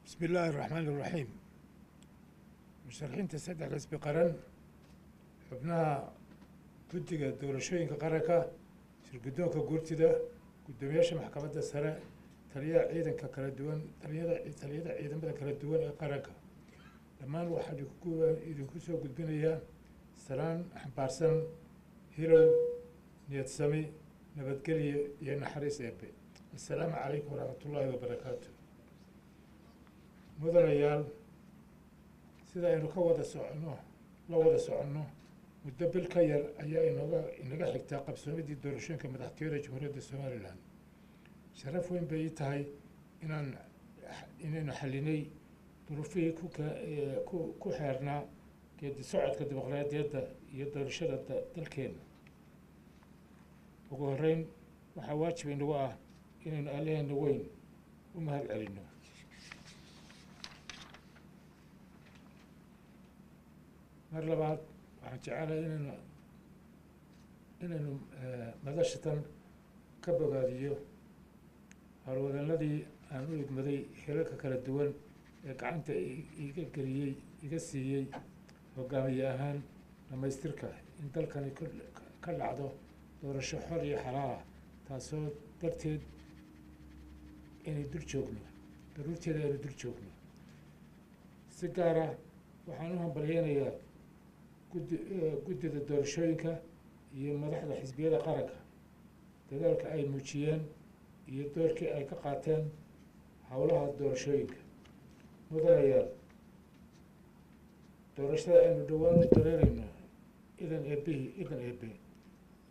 Bismi illaahi araxmaani iraxiim. Musharaxiinta saddex xisbi qaran, xubnaha guddiga doorashooyinka qaranka, shirguddoonka guurtida, guddoomiyaasha maxkamadda sare, taliyaha ciidanka kala duwan, taliyada ciidamada kala duwan ee qaranka, dhammaan waxaan idinku soo gudbinayaa salaan xambaarsan hilow, niyadsami, nabadgelyo iyo naxariis Eebe. Assalaamu calaykum waraxmatullaahi wabarakaatu. Mudanayaal, sida aynu ka wada soconno la wada soconno, muddo bil ka yar ayaa inaga xigtaa qabsoomidii doorashooyinka madaxtooyada Jamhuuriyadda Somalilan. Sharaf weyn bay ii tahay inaynu xalinay duruufihii ku xeernaa geedi socodka dimuqraadiyadda iyo doorashada dalkeena. Ugu horreyn, waxaa waajib inagu ah inaynu Allaheena weyn u mahad celinno. Mar labaad, waxaan jecelahay inaynu madashatan ka bogaadiyo howlwadanadii aan u igmaday xilalka kala duwan ee gacanta iga geliyey, iga siiyey hogaamiye ahaan dhamaystirka in dalkani ka dhacdo doorasho xor iyo xalaal ah, taasoo darteed inay dul joogno, daruurteeda aynu dul joogno. Si gaar ah waxaan u hambalyeynayaa guddida doorashooyinka iyo madaxda xisbiyada qaranka dadaalka ay muujiyeen iyo doorkii ay ka qaateen howlaha doorashooyinka. Mudanayaal, doorashada aynu dhowaan u dareereyno idan Eebbihi, idan Eebe,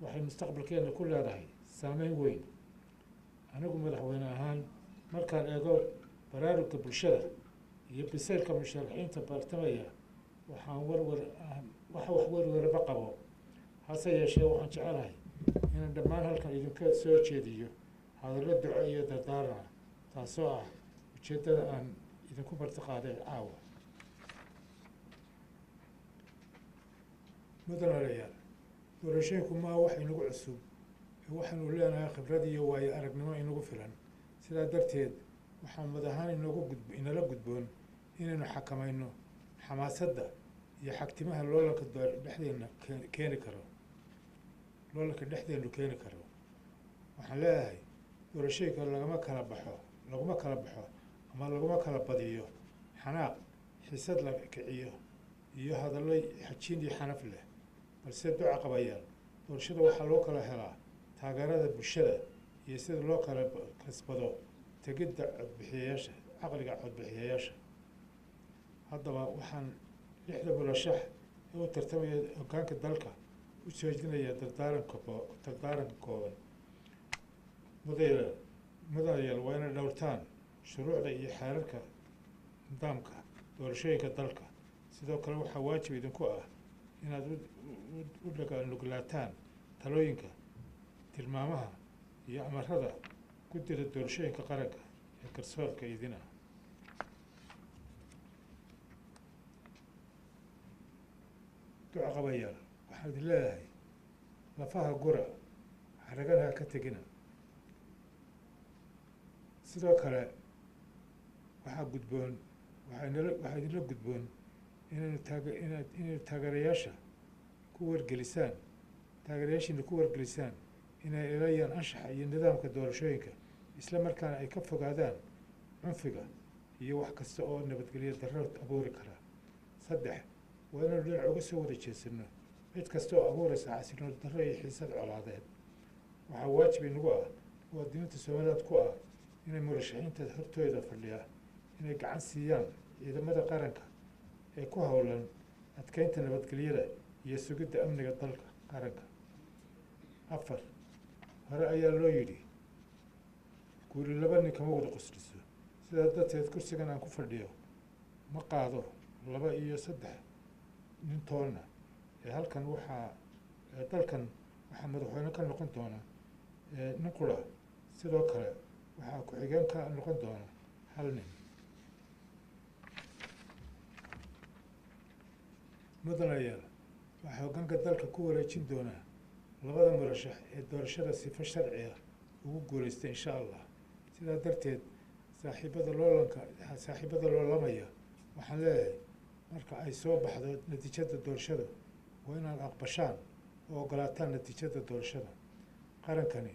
waxay mustaqbalkeena ku leedahay saameyn weyn. Anigu madaxweyne ahaan, markaan eego baraaruga bulshada iyo biseylka musharaxiinta bartamaya, waxaan warwar wax werwerba qabo. Hase yeeshee, waxaan jecelahay inaan dhammaan halkan idinka soo jeediyo hadallo duco iyo dardaaran ah, taasoo ah ujeeddada aan idinku marti qaaday caawa. Mudanayaal, doorashooyinku maa wax inagu cusub ee waxaanu leenahay khibrad iyo waayo aragnimo inagu filan. Sidaa darteed, waxaa mad ahaan inala gudboon inaynu xakamayno xamaasadda iyo xagtimaha loolanka dhexdeena keeni karo, loolanka dhexdeenu keeni karo. Waxaan leeyahay, doorashooyinka lagama kala baxo, laguma kala baxo ama laguma kala badiyo xanaaq, xisad la kiciyo iyo hadallo xajiin iyo xanaf leh, balse duca qabayaal, doorashada waxaa loo kala helaa taageerada bulshada iyo sida loo kala kasbado tegidda codbixiyayaasha, caqliga codbixiyayaasha. Haddaba, waxaan lixda murashax ee u tartamaya hoggaanka dalka u jeedinaya dardaaranka kooban. Mudanayaal, waa inay dhowrtaan shuruucda iyo xeerarka nidaamka doorashooyinka dalka. Sidoo kale, waxaa waajib idinku ah inaad u dhaga-nuglaataan talooyinka, tilmaamaha iyo amarada guddida doorashooyinka qaranka ee garsoorka idin ah. Duca qabayaal, waxaan idin leeyahay, lafaha gura, xaragana ha ka tegina. Sidoo kale, waxaa gudboon waxaanala waxaa idinla gudboon inaynu taage inaad inaynu taageerayaasha ku wargelisaan, taageerayaashiina ku wargelisaan inay ilaaliyaan anshaxa iyo nidaamka doorashooyinka, isla markaana ay ka fogaadaan cunfiga iyo wax kasta oo nabadgelyo darro abuuri kara. Saddex, waa inaynu dhinac uga soo wada jeesano cid kasta oo abuuraysa xasiloon darro iyo xiisad colaadeed. Waxaa waajib inagu ah, muwaadiniinta Somaliland ku ah, inay murashaxiinta hortooda fadhiya inay gacan siiyaan ciidamada qaranka ee ku howlan adkeynta nabadgelyada iyo sugidda amniga dalka qaranka. Afar, hore ayaa loo yidhi, guuri laba nin kama wada qosliso. Sidaa darteed, kursigan aan ku fadhiyo ma qaado laba iyo saddex nin toonna ee halkan waxaa dalkan waxaa madaxweyne ka noqon doona nin qura. Sidoo kale, waxaa ku-xigeen ka noqon doona hal nin. Mudanayaal, waxaa hoggaanka dalka ku wareejin doonaa labada murashax ee doorashada sifo sharci ah ugu guuleystay, insha Allah. Sidaa darteed, Saaxiibada loolanka, saaxiibada loolamaya waxaan leeyahay, marka ay soo baxdo natiijada doorashada, waa inaad aqbashaan oo ogolaataan natiijada doorashada. Qarankani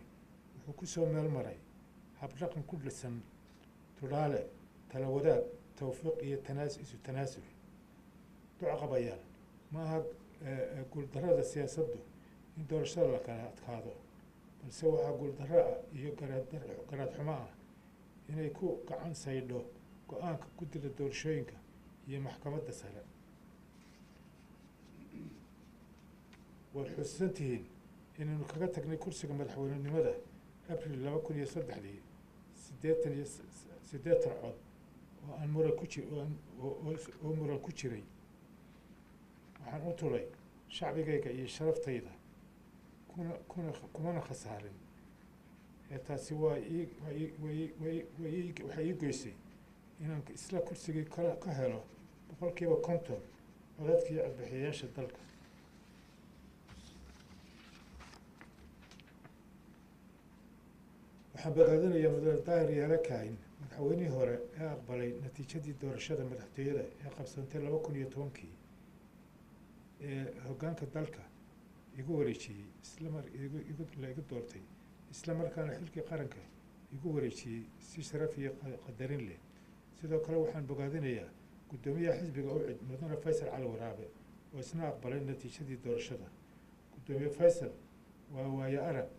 wuxuu ku soo meel maray habdhaqan ku dhisan tudhaale, tala wadaag, tawfiiq iyo isu tanaasul. Ducaqabayaal, ma aha guuldarrada siyaasaddu in doorashada la kala adkaado, balse waxaa guuldarro ah iyo garaad xumo ah inay ku gacan saydho go-aanka guddida doorashooyinka iyo maxkamadda sare. Waad xusuusan tihiin inaynu kaga tagnay kursiga madaxweynenimada Abril 2003-dii 88 cod oo aan muran ku ji oo muran ku jiray. Waxaan u tulay shacbigayga iyo sharaftayda, kuna kumana khasaarin. Ee taasi waa ii way waxay ii goysay inaan isla kursigii ka helo 50% codadkii codbixiyayaasha dalka. Waxaan bogaadinayaa Mudane Daahir Yaale Kaahin, madaxweynihii hore ee aqbalay natiijadii doorashada madaxtooyada ee qabsantay 2010-kii, ee hoggaanka dalka igu wareejiyey islamar la igu doortay, isla markaana xilkii qaranka igu wareejiyey si sharaf iyo qadarin leh. Sidoo kale waxaan bogaadinayaa guddoomiyaha xisbiga UCID, Mudane Faysal Cali Waraabe, oo isna aqbalay natiijadii doorashada. Guddoomiye Faysal waa waayo arag,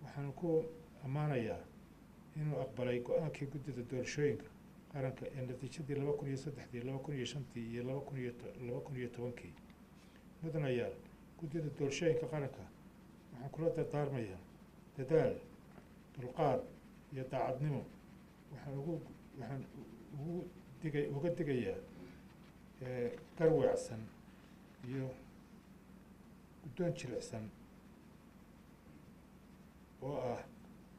waxaan ku ammaanayaa inuu aqbalay go-aankii guddida doorashooyinka qaranka ee natiijadii 2003-dii, 2005-tii iyo 2010-kii. Mudanayaal, guddida doorashooyinka qaranka waxaan kula dardaarmayaa dadaal, dulqaad iyo daacadnimo. Waxaan ugu waxaan ugu diga uga digayaa garweecsan iyo guddoon jilicsan oo ah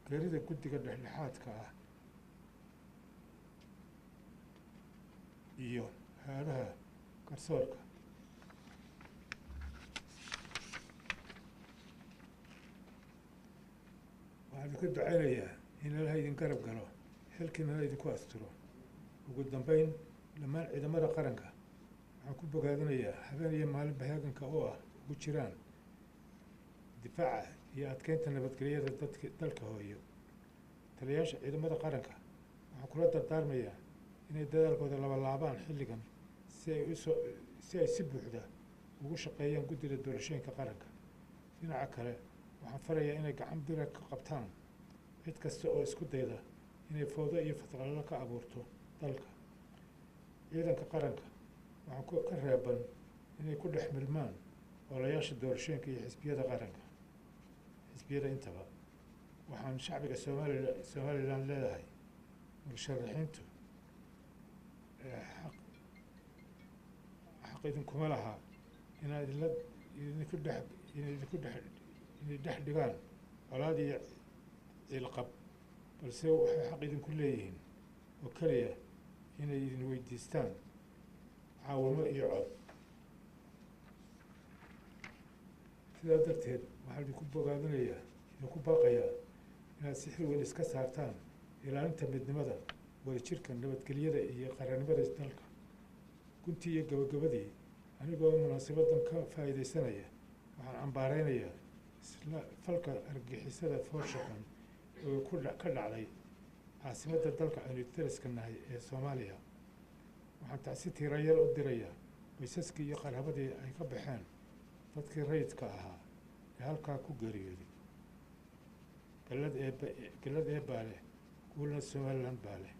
geerida guddiga dhexdhexaadka ah iyo hay-adaha garsoorka. Waxaan idinku ducaynayaa in Ilaha idin garab galo, xilkiinana idinku asturo. Ugu dambeyn, dhammaan ciidamada qaranka waxaan ku bogaadinayaa habeen iyo maalinba heeganka oo ah ugu jiraan difaaca iyo adkeynta nabadgelyada dadka dalka hooyo. Taliyayaasha ciidamada qaranka waxaan kula dardaarmayaa inay dadaalkooda labalaabaan xilligan si ay si buuxda ugu shaqeeyaan guddida doorashooyinka qaranka. Dhinaca kale, waxaan farayaa inay gacan bira ka qabtaan cid kasta oo isku dayda inay fowdo iyo fadqalalo ka abuurto dalka. Ciidanka qaranka waxaan ka reeban inay ku dhex milmaan olayaasha doorashooyinka iyo xisbiyada qaranka, xisbiyada intaba. Waxaan shacbiga Somaliland leedahay, musharaxiintu xaq idinkuma laha inaad idinla idinku dhex inay idinku dhex inay dhex dhigaan colaad iyo ciilqab, balse waxay xaq idinku leeyihiin oo keliya inay idin weydiistaan caawimo iyo cod. Sidaa darteed waxaan idinku bogaadinayaa, idinku baaqayaa inaad si xil weyn iska saartaan ilaalinta midnimada, wadajirka, nabadgelyada iyo qarannimada dalka. Guntii iyo gabagabadii, anigoo munaasabadan ka faa'iidaysanaya, waxaan cambaareynayaa isla falka argagixisada foosha xun oo ka dhacday caasimadda dalka aynu dariska nahay ee Soomaaliya. Waxaan tacsi tiirayaal u dirayaa qoysaskii iyo qaraabadii ay ka baxeen dadkii rayidka ahaa ee halkaa ku geeriyooday. Gallad Eebbe, gallad Eebbaa leh, guulna Somaliland baa leh.